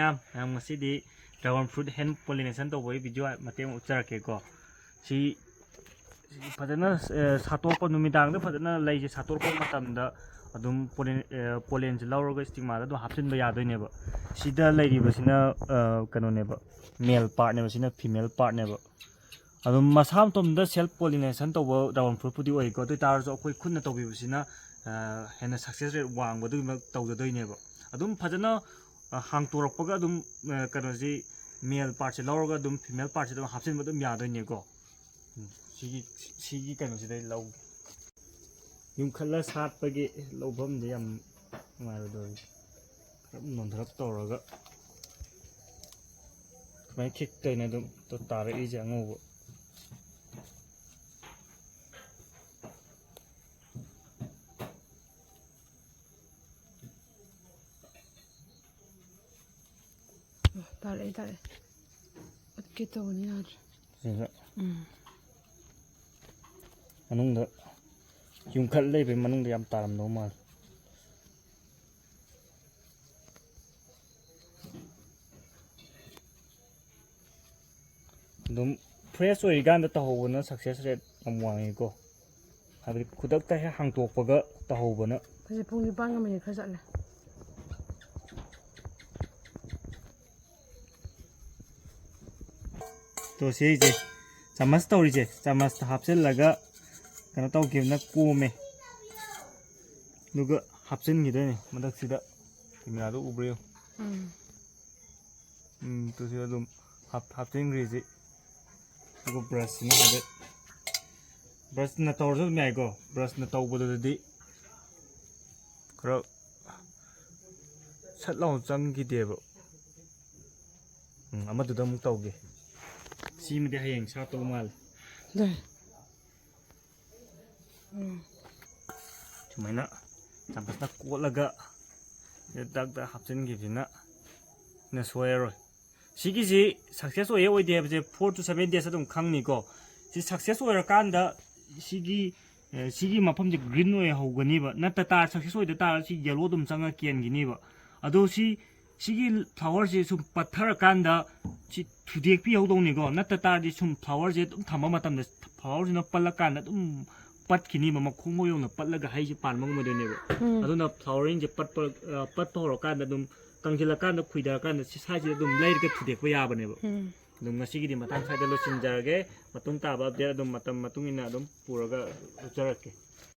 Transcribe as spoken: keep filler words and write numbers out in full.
ꯃꯌꯥꯝ, ꯃꯌꯥꯝ, ꯉꯁꯤꯗꯤ dragon fruit hand pollination ꯇꯧꯕꯒꯤ video ꯃꯇꯦꯛ ꯑꯃ ꯎꯠꯆꯔꯛꯀꯦꯀꯣ꯫ ꯁꯤ ꯐꯖꯅ, ꯑ, ꯁꯥꯠꯇꯣꯛꯄ, ꯅꯨꯃꯤꯗꯥꯡꯗ ꯐꯖꯅ ꯂꯩꯁꯦ ꯁꯥꯠꯇꯣꯔꯛꯄ ꯃꯇꯝꯗ ꯑꯗꯨꯝ pollen, ꯑ, pollenꯁꯦ ꯂꯧꯔꯒ stigmaꯗ ꯑꯗꯨꯝ ꯍꯥꯞꯆꯤꯟꯕ ꯌꯥꯗꯣꯏꯅꯦꯕ꯫ ꯁꯤꯗ ꯂꯩꯔꯤꯕꯁꯤꯅ, ꯑ, ꯀꯩꯅꯣꯅꯦꯕ, male partꯅꯦꯕ, ꯁꯤꯅ female partꯅꯦꯕ꯫ ꯑꯗꯨꯝ ꯃꯁꯥ ꯃꯇꯣꯝꯗ self pollination ꯇꯧꯕ dragon fruitꯄꯨꯗꯤ ꯑꯣꯏꯀꯣ꯫ ꯑꯗꯨ ꯑꯣꯏ ꯇꯥꯔꯁꯨ ꯑꯩꯈꯣꯏ ꯈꯨꯠꯅ ꯇꯧꯕꯤꯕꯁꯤꯅ, ꯑ, ꯍꯦꯟꯅ success rate ꯋꯥꯡꯕꯗꯨꯒꯤꯃꯛ ꯇꯧꯖꯗꯣꯏꯅꯦꯕ꯫ ꯑꯗꯨꯝ ꯐꯖꯅ, ꯑ, ꯍꯥꯡꯇꯣꯔꯛꯄꯒ ꯑꯗꯨꯝ, ꯑ, ꯀꯩꯅꯣꯁꯤ, male partꯁꯦ ꯂꯧꯔꯒ ꯑꯗꯨꯝ female partꯁꯦ ꯑꯗꯨꯝ ꯍꯥꯞꯆꯤꯟꯕ ꯑꯗꯨꯝ ꯌꯥꯗꯣꯏꯅꯦꯀꯣ꯫ ꯎꯝ, ꯁꯤꯒꯤ, ꯁꯤꯒꯤ ꯀꯩꯅꯣꯁꯤꯗꯩ ꯂꯧꯒꯦ꯫ ꯌꯨꯡꯈꯠꯂ ꯁꯥꯠꯄꯒꯤ ꯂꯧꯐꯝꯗꯤ ꯌꯥꯝ ꯅꯨꯡꯉꯥꯏꯔꯣꯏꯗꯧꯔꯤ꯫ ꯈꯔ ꯅꯣꯟꯊꯔꯞ ꯇꯧꯔꯒ ꯁꯨꯃꯥꯏꯅ ꯈꯤꯛꯇꯣꯏꯅꯦ ꯑꯗꯨꯝ꯫ ꯇꯣ ꯇꯥꯔꯛꯏꯁꯦ ꯑꯉꯧꯕ꯫ ꯑꯣ, ꯇꯥꯔꯛꯑꯦ, ꯇꯥꯔꯛꯑꯦ꯫ ꯎꯠꯀꯦ ꯇꯧꯕꯅꯤ, ꯌꯥꯗ꯭ꯔꯦ꯫ ꯁꯤꯗ ꯎꯝ꯫ ꯃꯅꯨꯡꯗ ꯌꯨꯡꯈꯠ ꯂꯩꯕꯩ ꯃꯅꯨꯡꯗ ꯌꯥꯝ ꯇꯥꯔꯝꯗꯧ ꯃꯥꯜꯂꯦ꯫ ꯑꯗꯨꯝ fresh ꯑꯣꯏꯔꯤꯀꯥꯟꯗ ꯇꯧꯍꯧꯕꯅ success rate ꯌꯥꯝ ꯋꯥꯡꯉꯤꯀꯣ꯫ ꯍꯥꯏꯕꯗꯤ ꯈꯨꯗꯛꯇ ꯍꯦꯛ ꯍꯥꯡꯇꯣꯛꯄꯒ ꯇꯧꯍꯧꯕꯅ꯫ ꯍꯧꯖꯤꯛ ꯄꯨꯡ ꯅꯤꯄꯥꯟꯒ ꯃꯤꯅꯤꯠ ꯈꯔ ꯆꯠꯂꯦ꯫ ꯇꯣ ꯁꯤꯁꯦ ꯆꯥꯃꯁ ꯇꯧꯔꯤꯁꯦ, ꯆꯥꯃꯁꯇ ꯍꯥꯞꯆꯤꯜꯂꯒ ꯀꯩꯅꯣ ꯇꯧꯈꯤꯕꯅ ꯀꯣꯝꯃꯦ꯫ ꯑꯗꯨꯒ ꯍꯥꯞꯆꯤꯟꯈꯤꯗꯣꯏꯅꯦ ꯃꯊꯛꯁꯤꯗ꯫ ꯀꯦꯃꯦꯔꯥꯗꯣ ꯎꯕ꯭ꯔꯥ ꯌꯦꯡꯉꯨ꯫ ꯎꯝ꯫ ꯎꯝ, ꯇꯨꯁꯨ ꯑꯗꯨꯝ ꯍꯥꯞ-, ꯍꯥꯞꯆꯤꯟꯈ꯭ꯔꯤꯁꯤ꯫ ꯑꯗꯨꯒ ꯕ꯭ꯔꯁꯁꯤꯅ ꯍꯥꯏꯐꯦꯠ, ꯕ꯭ꯔꯁꯅ ꯇꯧꯔꯁꯨ ꯑꯗꯨꯝ ꯌꯥꯏꯀꯣ꯫ ꯕ꯭ꯔꯁꯅ ꯇꯧꯕꯗꯨꯗꯗꯤ ꯈꯔ ꯁꯠ ꯂꯥꯎꯅ ꯆꯪꯈꯤꯗꯦꯕ꯫ ꯎꯝ, ꯑꯃꯗꯨꯗ ꯑꯃꯨꯛ ꯇꯧꯒꯦ꯫ ꯁꯤꯃꯗꯤ ꯍꯌꯦꯡ ꯁꯥꯠꯇꯧ ꯃꯥꯜꯂꯦ꯫ ꯂꯩ꯫ ꯎꯝ꯫ ꯁꯨꯃꯥꯏꯅ ꯆꯥꯃꯁꯅ ꯀꯣꯠꯂꯒ ꯗꯛ ꯗꯛ ꯍꯥꯞꯆꯤꯟꯈꯤꯕꯁꯤꯅ ꯅ ꯁꯣꯏꯔꯔꯣꯏ꯫ ꯁꯤꯒꯤꯁꯤ success ꯑꯣꯏꯌꯦ ꯑꯣꯏꯗꯦ ꯍꯥꯏꯕꯁꯦ four to seven days ꯑꯗꯨꯝ ꯈꯪꯅꯤꯀꯣ꯫ ꯁꯤ success ꯑꯣꯏꯔꯀꯥꯟꯗ ꯁꯤꯒꯤ, ꯑꯦ, ꯁꯤꯒꯤ ꯃꯐꯝꯁꯦ green ꯑꯣꯏꯍꯧꯒꯅꯤꯕ꯫ ꯅꯠꯇ ꯇꯥꯔ, success ꯑꯣꯏꯗ ꯇꯥꯔꯒꯗꯤ ꯁꯤ yellow ꯑꯗꯨꯝ ꯆꯪꯉ ꯀꯦꯟꯈꯤꯅꯤꯕ꯫ ꯑꯗꯣ ꯁꯤ, ꯁꯤꯒꯤ flowerꯁꯦ ꯁꯨꯝ ꯄꯠꯊꯔꯀꯥꯟꯗ ꯁꯤ ꯊꯨꯗꯦꯛꯄꯤꯍꯧꯗꯧꯅꯤꯀꯣ꯫ ꯅꯠꯇ ꯇꯥꯔꯗꯤ ꯁꯨꯝ flowerꯁꯦ ꯑꯗꯨꯝ ꯊꯝꯕ ꯃꯇꯝꯗ flowerꯁꯤꯅ ꯄꯠꯂꯀꯥꯟꯗ ꯑꯗꯨꯝ ꯄꯠꯈꯤꯅꯤꯕ, ꯃꯈꯣꯡ ꯃꯣꯏ ꯌꯧꯅ ꯄꯠꯂꯒ ꯍꯩꯁꯦ ꯄꯥꯟꯕ ꯉꯝꯃꯣꯏꯗꯣꯏꯅꯦꯕ꯫ ꯎꯝ. ꯑꯗꯨꯅ floweringꯁꯦ ꯄꯠꯄ ꯑ, ꯄꯠꯄ ꯍꯧꯔꯀꯥꯟꯗ ꯑꯗꯨꯝ ꯀꯪꯁꯤꯜꯂꯀꯥꯟꯗ, ꯈꯨꯏꯊꯔꯀꯥꯟꯗ ꯁꯤ ꯁ꯭ꯋꯥꯏꯁꯤꯗ ꯑꯗꯨꯝ ꯂꯩꯔꯒ ꯊꯨꯗꯦꯛꯄ ꯌꯥꯕꯅꯦꯕ꯫ ꯎꯝ. ꯑꯗꯨꯝ ꯉꯁꯤꯒꯤꯗꯤ ꯃꯇꯥꯡ ꯁ꯭ꯋꯥꯏꯗ ꯂꯣꯏꯁꯤꯟꯖꯔꯒꯦ꯫ ꯃꯇꯨꯡ ꯇꯥꯕ update ꯑꯗꯨꯝ ꯃꯇꯝ ꯃꯇꯨꯡ ꯏꯟꯅ ꯑꯗꯨꯝ ꯄꯨꯔꯒ ꯎꯠꯆꯔꯛꯀꯦ꯫